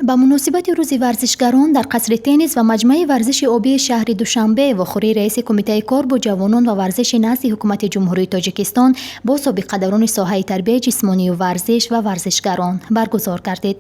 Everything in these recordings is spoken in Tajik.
Ба муносибати Рӯзи варзишгарон дар қасри теннис ва маҷмӯаи варзиши обии шаҳри Душанбе вохӯрии раиси Кумитаи кор бо ҷавонон ва варзиши назди Ҳукумати Ҷумҳурии Тоҷикистон бо собиқадорони соҳаи тарбияи ҷисмонию варзиш ва варзишгарон баргузор гардид.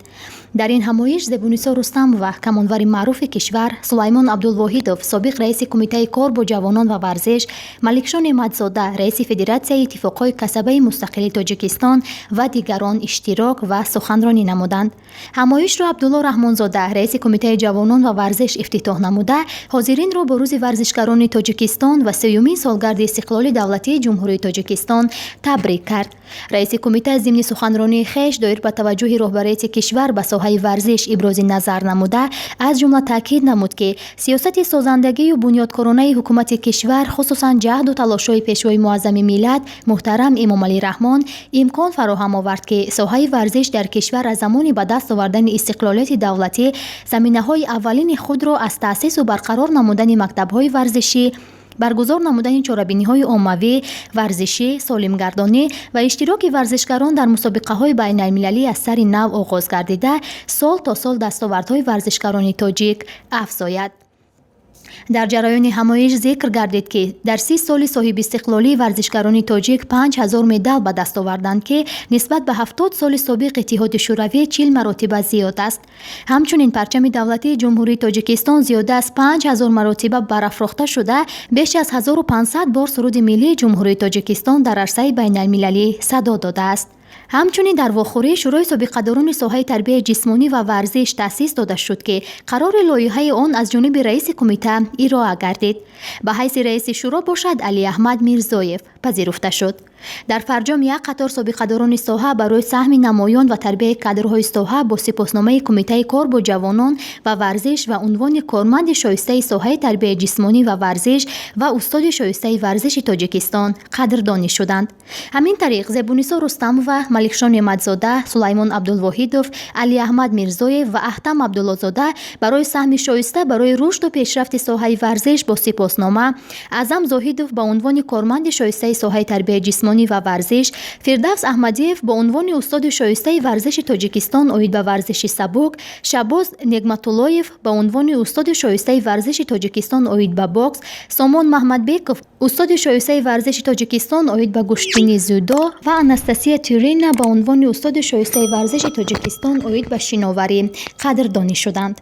Дар ин ҳамоиш Зебунисо Рустамова, камонвари маъруфи кишвар, Сулаймон Абдулвоҳидов, собиқ раиси Кумитаи кор бо ҷавонон ва варзиш, Маликшо Неъматзода, раиси Федератсияи иттифоқҳои касабаи мустақили Тоҷикистон ва дигарон иштирок ва суханронӣ намуданд. Ҳамоишро Абдулло Раҳмонзода, раиси Кумитаи ҷавонон ва варзиш, ифтитоҳ намуда, ҳозиринро бо Рӯзи варзишгарони Тоҷикистон ва сеюмин солгарди истиқлоли давлатии Ҷумҳурии Тоҷикистон табрик кард. Раиси кумита зимни суханронии хеш доир ба таваҷҷӯҳи роҳбарияти кишвар ба соҳаи варзиш ибрози назар намуда, аз ҷумла таъкид намуд, ки сиёсати созандагию бунёдкоронаи ҳукумати кишвар, хусусан ҷаҳду талошҳои Пешвои муаззами миллат муҳтарам Эмомалӣ Раҳмон, имкон фароҳам овард, ки соҳаи варзиш дар кишвар аз замони ба даст овардани истиқлолияти давлатӣ заминаҳои аввалини худро аз таъсису барқарор намудани мактабҳои варзишӣ, баргузор намудани чорабиниҳои оммавӣ варзишӣ, солимгардонӣ ва иштироки варзишгарон дар мусобиқаҳои байналмилалӣ аз сари нав оғоз гардида, сол то сол дастовардҳои варзишгарони тоҷик афзояд. Дар ҷараёни ҳамоиш зикр гардид, ки дар 30 соли соҳибистиқлолӣ варзишгарони тоҷик 5000 медал ба даст оварданд, ки нисбат ба 70 соли собиқ Иттиҳоди Шӯравӣ 40 маротиба зиёд аст. Ҳамчунин парчами давлатии Ҷумҳурии Тоҷикистон зиёда аз 5000 маротиба барафрохта шуда, беш аз 1500 бор суруди миллии Ҷумҳурии Тоҷикистон дар арсаи байналмилалӣ садо додааст. Ҳамчунин дар вохӯрӣ Шӯрои собиқадорони соҳаи тарбияи ҷисмонӣ ва варзиш таъсис дода шуд, ки қарори лоиҳаи он аз ҷониби раиси кумита ироа гардид. Ба ҳайси раиси шӯро бошад, Алиаҳмад Мирзоев пазируфта шуд. Дар фарҷом як қатор собиқадорони соҳа барои саҳми намоён ва тарбияи кадрҳои соҳа бо сипосномаи Кумитаи кор бо ҷавонон ва варзиш ва унвони корманди шоистаи соҳаи тарбияи ҷисмонӣ ва варзиш ва устоди шоистаи варзиши Тоҷикистон қадрдонӣ шуданд. Ҳамин тариқ, Зебунисо Рустамова, Маликшо Неъматзода, Сулаймон Абдулвоҳидов, Алиаҳмад Мирзоев ва Аҳтам Абдуллозода барои саҳми шоиста барои рушду пешрафти соҳаи варзиш бо сипоснома, Аъзам Зоҳидов ба унвони корманди шоистаи соҳаи тарбияи ҷисмонӣ ва варзиш, Фирдавс Аҳмадиев бо унвони устоди шоистаи варзиши Тоҷикистон оид ба варзиши сабук, Шабоз Негматуллоев ба унвони устоди шоистаи варзиши Тоҷикистон оид ба бокс, Сомон Маҳмадбеков устоди шоистаи варзиши Тоҷикистон оид ба гӯштини дзюдо ва Анастасия Тюрина ба унвони устоди шоистаи варзиши Тоҷикистон оид ба шиноварӣ қадрдонӣ шуданд.